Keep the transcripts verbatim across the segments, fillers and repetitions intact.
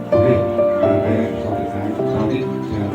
Oke, sampai tadi, tadi, ya.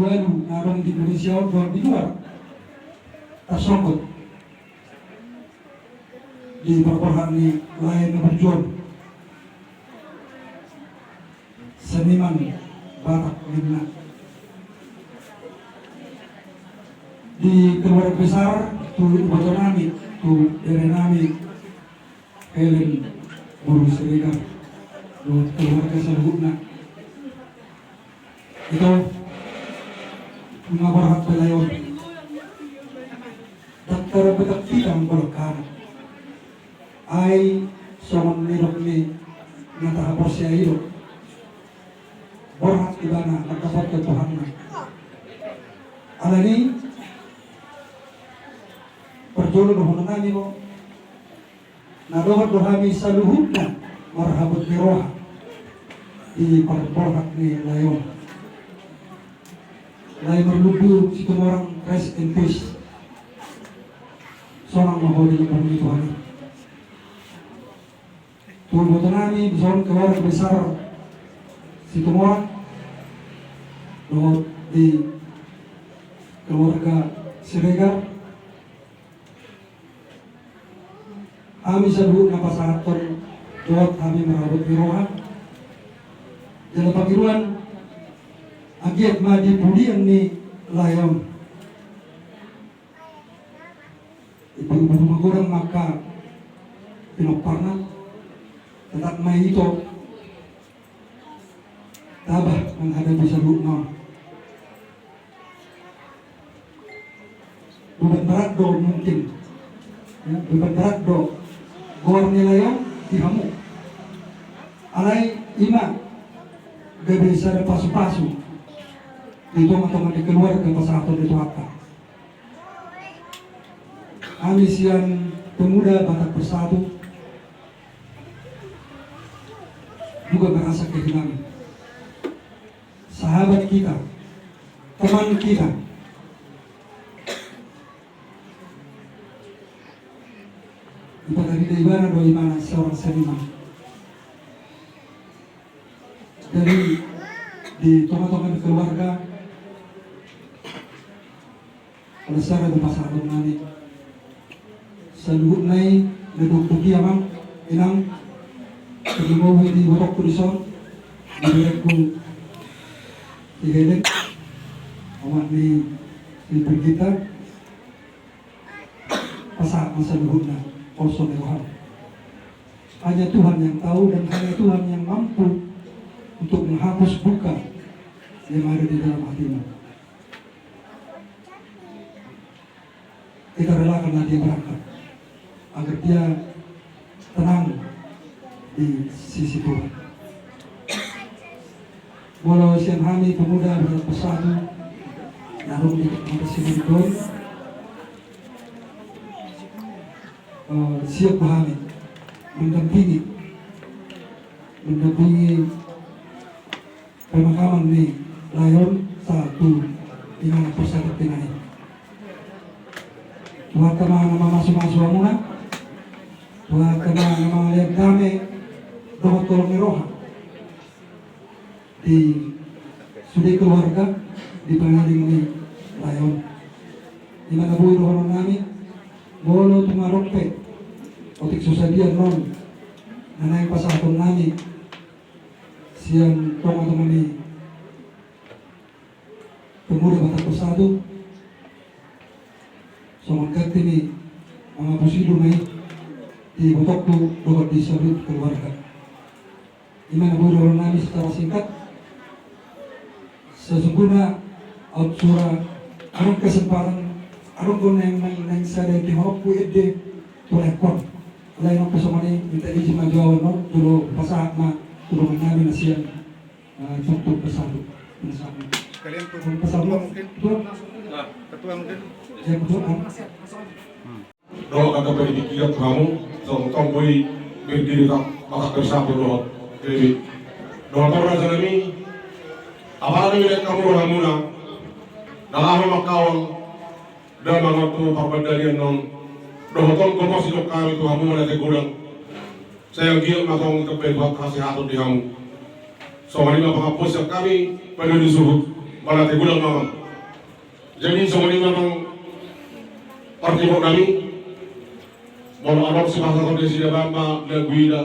Ualu na adong di Indonesia on dohot di luar tarsonggot di parborhat ni lae na burju on. Seniman Batak ninna. Di keluarga besar tu ibotonami, tu berenami Helen boru Siregar dohot keluarga saluhutna. Ito, nunga borhat pe lae on. Ndang tarbahen hita manggolang hami. Ai songon nidok ni na tahaporseai do, borhat ibana mangkapothon Tuhanna. Alani i, parjolo dohononnami do, na dohot do hami saluhutna marhabot ni roha di parborhat ni lae on. Lae marlundu Situmorang, rest in peace. Sonang ma ho di lambung ni Tuhan i. Tu ibotonami, dison keluarga besar Situmorang dohot di keluarga Siregar, hami saluhutna pasahathon dohot hami marhabot ni roha jala pangidoan, anggiat ma di pudian ni lae on. Ibu-ibu magodang ma angka pinomparna, tetap ma ito tabah menghadapi saluhutna on. Beban berat do mungkin, ya, beban berat do goar ni lae on di hamu. Alai i ma gabe sada pasu-pasu di tonga-tonga ni keluarga pasahathon ni Tuhanta. Hami sian Pemuda Batak Bersatu juga merasa kehilangan sahabat kita, teman kita. Ipatarida ibana do imana seorang seniman. Jadi di tonga-tonga ni keluarga, ala sada do pasahatonnami. Saluhutna i na dok tu dia, amang, inang, tarlumobi di ibotongku dison, di berengku si Helen, omak ni si Brigita. Pasahat ma saluhutna, holso ma roham. Hanya Tuhan yang tahu dan hanya Tuhan yang mampu untuk menghapus duka yang ada di dalam hatimu. Kita relakanlah dia berangkat agar dia tenang di sisi Tuhan. Molo sian hami Pemuda Batak Bersatu na adong di Kota Sidoarjo, eh, siap do hami mendampingi, mendampingi pemakaman ni lae on sahat tu inganan parsatongkinan i. Tuhanta ma na mamasu-masu hamuna, Tuhanta ma na mangalean dame dohot holong ni roha di sude keluarga di pangaring ni lae on. I ma na boi dohononnami, molo tung adong pe otik so sadia annon na naeng pasahatonnami sian tonga-tonga ni Pemuda Batak Bersatu, songon ganti ni mangapusi do ma i di ibotongku dohot di saluhut keluarga. I ma na boi dohononnami secara singkat. Sesungguhna aut sura adong kesempatan, adong do naeng, naeng, naeng sada di horongku ende tu laengkon. Alai nang pe songon i, minta izin ma jo au annon, jolo pasahat ma tu dongannami na sian, eh, Tontobersatu. Pasahat ma. Sekalian tu ketua mungkin. Ketua. Nah, ketua mungkin. Ya, ketua, ah. Dohot angka pendidikan tu hamu, tong, tong boi berdiri Batak Bersatu dohot. Jadi dohot raja nami, apala nami naeng hamu rohamuna na laho mangkaol damang on tu parbandarian on, dohot on gomos didok hami tu hamu na ate godang. Sai anggiat ma tong ditambai Tuhan hasehaton di hamu. Songon i ma pangampuon sian hami, pande ni suhut. Mauliate godang ma amang. Jadi songon i ma amang partigok nami. Molo adong sipasahaton nasida, bahen ma lagu i da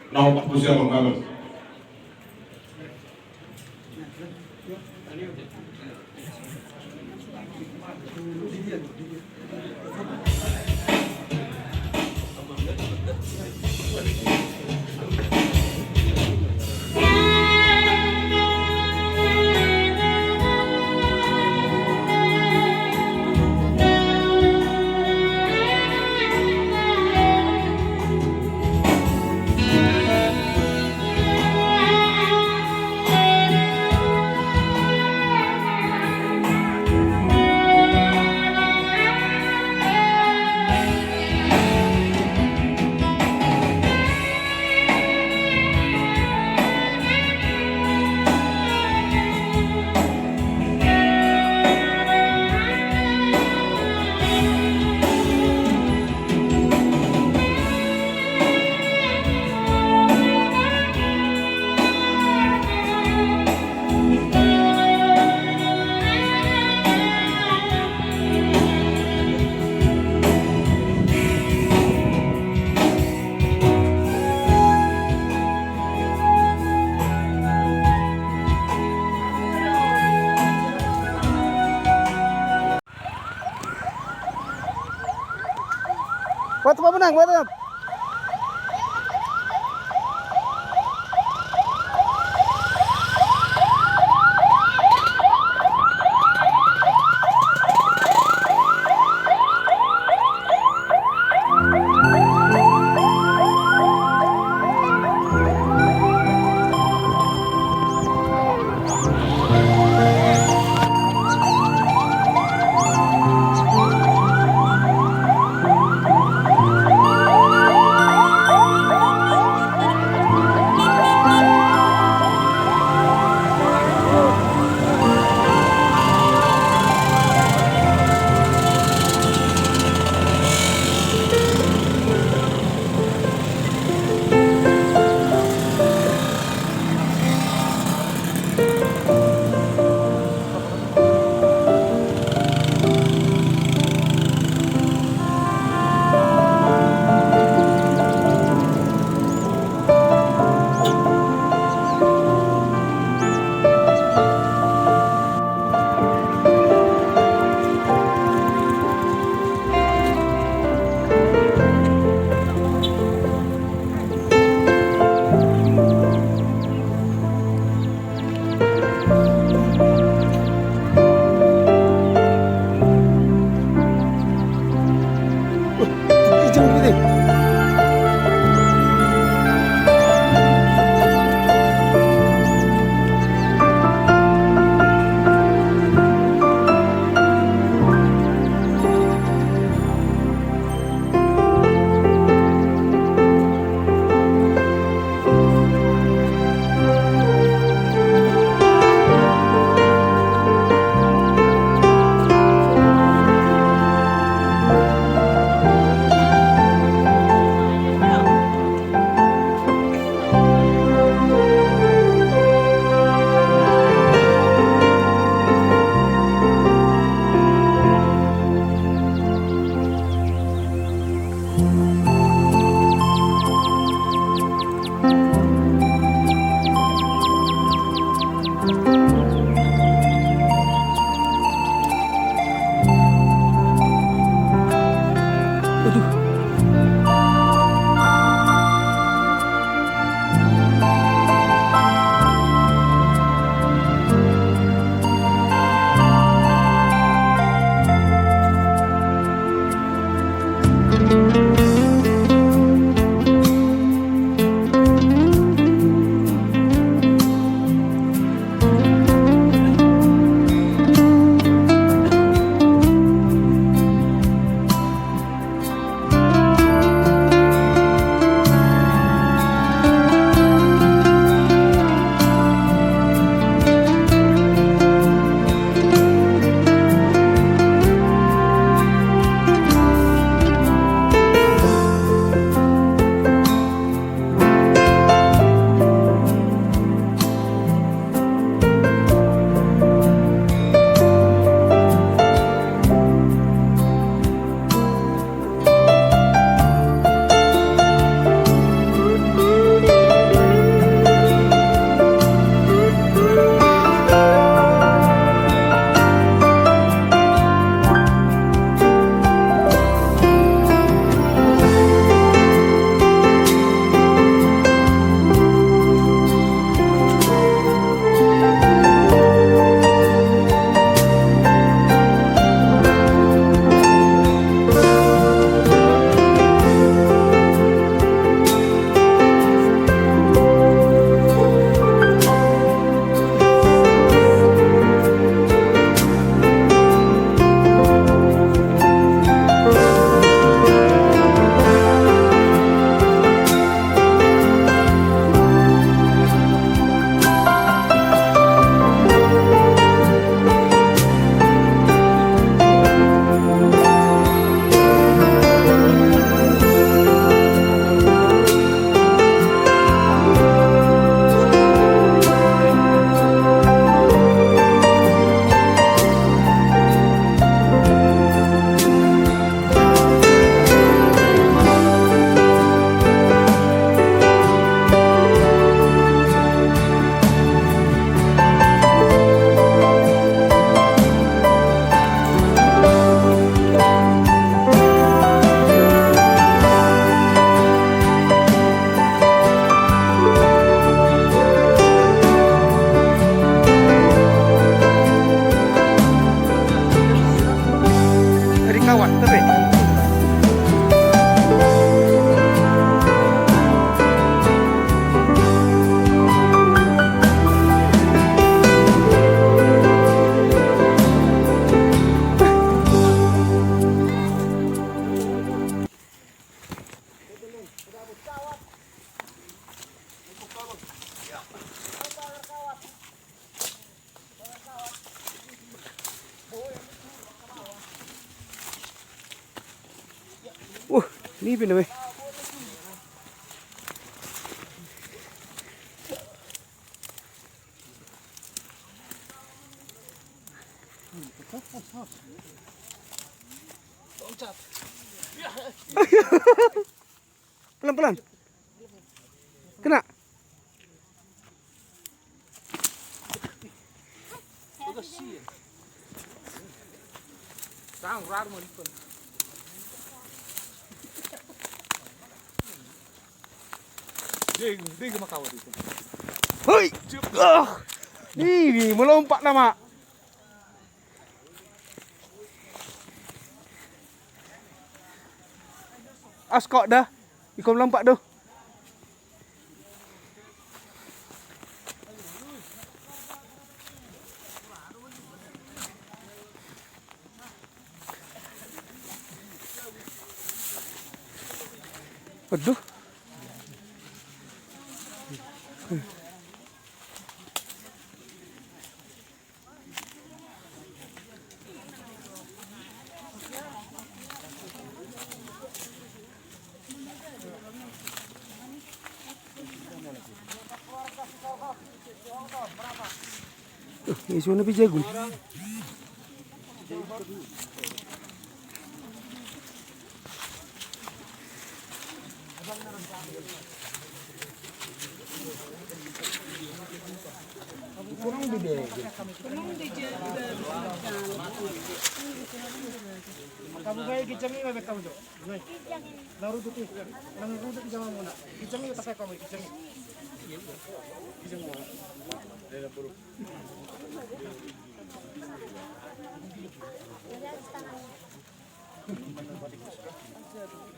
na hombar tusi amang, amang. Buat apa menang, buat apa? Ni bina be. Pelan-pelan. Kena. Hoi. Ah. Ini melompat nama. Askok dah. Ikon lompat tuh. Aduh. Tuh, isu na pe jagung. Kamu baik kicang ini bebek kamu, Cok. Baik. Lalu tutup. Lalu tutup di jamaah muna. Kicang ini tak saya kamu kicang ini. Kicang muna.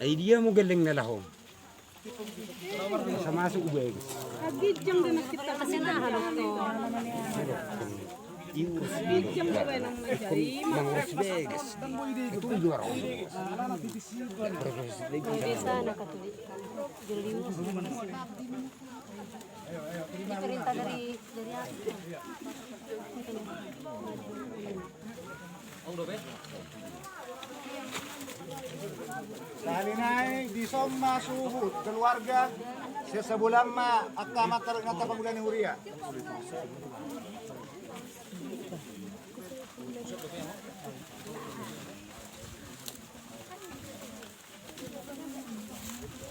Ai dia mau geleng na lahom. Sama masuk gue. Gijang dia nak kita kasih tahan. Gijang dia nak jadi. Mang Rosbeges. Itu juara. Desa na Katolik. Jelimu. Ini perintah dari, dari aku. Sahali nai dison ma suhut keluarga, sian Sabulan ma angka amanta dohot inanta pangula ni huria.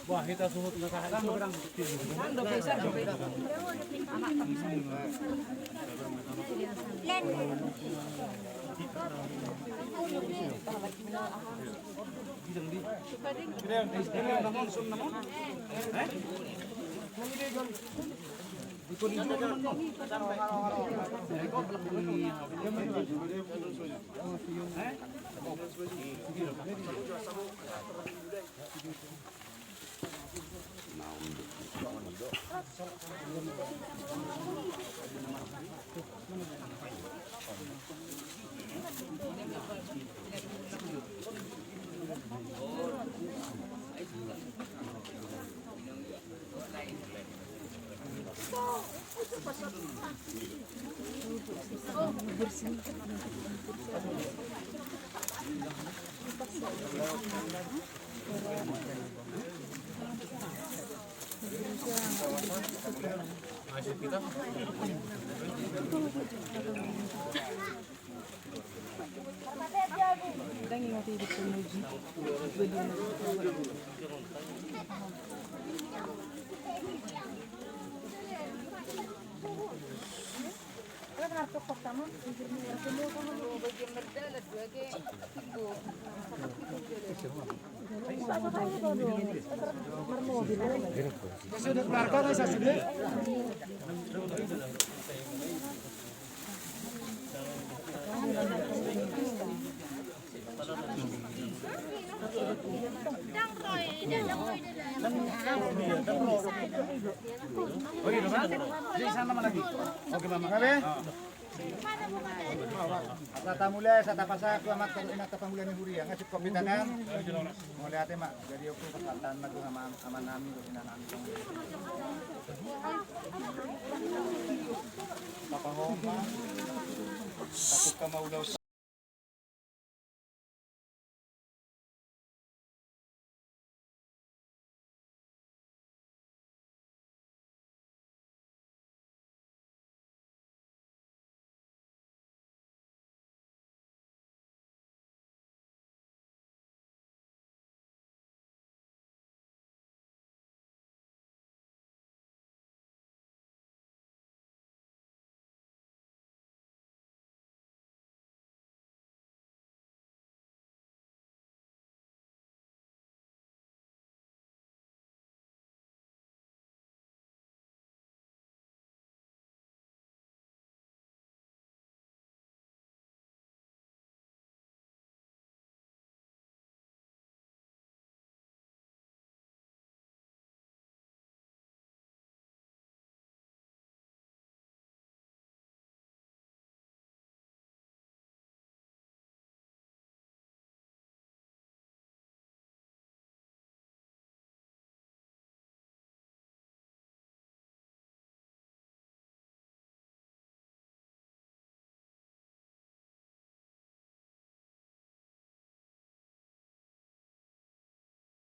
Wah, hita suhut na sahat. Oke, Mama. Oke. Asa tamulai, asa tapasahat tu amanta dohot inanta pangula ni huria, nga singkop hita kan. Mauliate ma, jadi oku pasahat ma tu ama, amanami dohot inanami. Papa Homa, aku kama udah.